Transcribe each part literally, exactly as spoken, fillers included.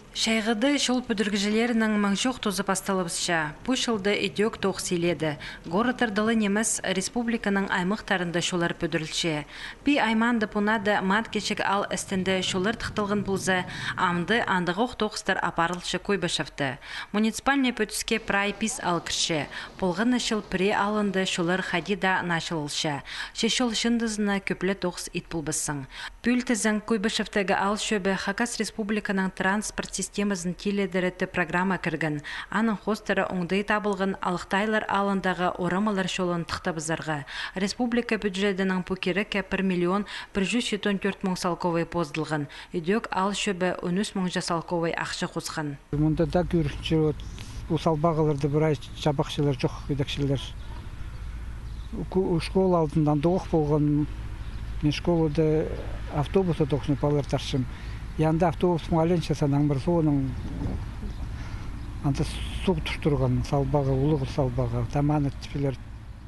Чайғыда чол пӱдірігҷілерінің маңчох тузы пасталыбысча. Пу чылда идӧк тоғыс иледе. Городтарда ла нимес, республиканың аймахтарында чоллар пӱдірілче. Пии аймаанда Пунада Мат Кічіг аал істінде чоллар тыхталған полза, амды андағох тоғыстар апарылча Куйбышевте. Муниципальнай пӧдіске прай пис аал кірче. Полған на чыл пірее аалында чоллар хайди даа начылалча. Че чол чындызына кӧп ле тоғыс ит полбассың. Пӱӱл тізең, Куйбышевтегі аал чӧбі Хакас Республиканың транспорт системазын тилідері тіп программа кірген. Аның хоостыра оңдай табылған Алыхтайлар аалындағы орамалар чолын тыхтабызарға. Республика бюджедінің пу кирекке пір миллион пір чӱс читон тӧрт муң салковай поздылған. Идӧк аал чӧбі он ӱс муңҷа салковай ахча хосхан. Мында даа кӧрінче, вот, пу салбағларда прай чабахчылар чох, кӧдекчілер. Ку-, школа алдында андағох полған, мин школада автобуста тоғынчам, палалар тарчам. И анда автобус муғалинче санаң пір соонаң анда суғ туртырған салбағы, улуғ салбағы, таманы тіпчелер,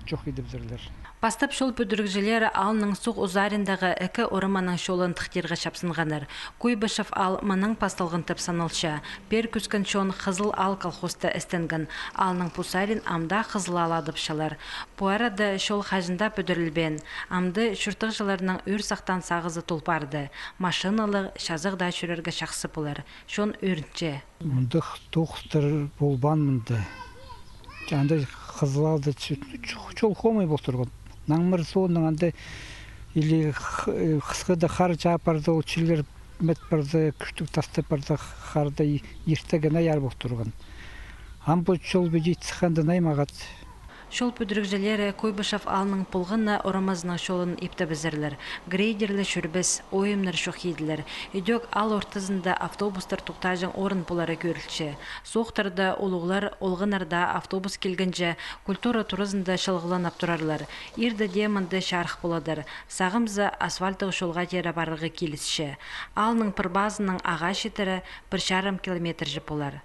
чох идібізерлер. Пастап чол пӱдірігҷілері аалның суғ узариндағы ікі ораманың чолын тыхтирға чапсынғаннар. Куйбышев аал мынаң пасталған тіп саналча. Пеер кӧскен чон Хызыл аал колхозта істенген. Аалның пу сарин ам даа Хызыл аал адапчалар. Пу арада чол хаҷан даа пӱдірілбеен. Амды чуртағҷыларның ӧӧр сахтаан сағызы тол парды. Машиналығ, чазағ даа чӧрерге чахсы полар. Чон ӧрінче. Мындағ тоғыстар полбаан мында. Анда Хызыл аалда ч-, ч-, чол хомай пол турған. Наңмыр соонаң анда или х-, хысхыда хар чаап парза, ол чилер мет парза, кӱстіг тастап парза, харда и-, иртеге наяр пол турған. Ам пу чол піди сыхханда най мағат. Чол пӱдірігҷілері Куйбышев аалның полған на орамазының чолын иптебізерлер. Грейдерлер чӧрбес, ойымнар чох иділер. Идӧк аал ортазында автобустар тохтаҷаң орын полары кӧрілче. Соохтарда улуғлар, олғаннар даа автобус килгенҷе, культура туразында чылығланып турарлар. Ирде дее мында чарых поладыр. Сағамза, асфальттығ чолға теере парарға килісче. Аалның пір пазынаң ағаа читіре пір чарым километрҷе полар.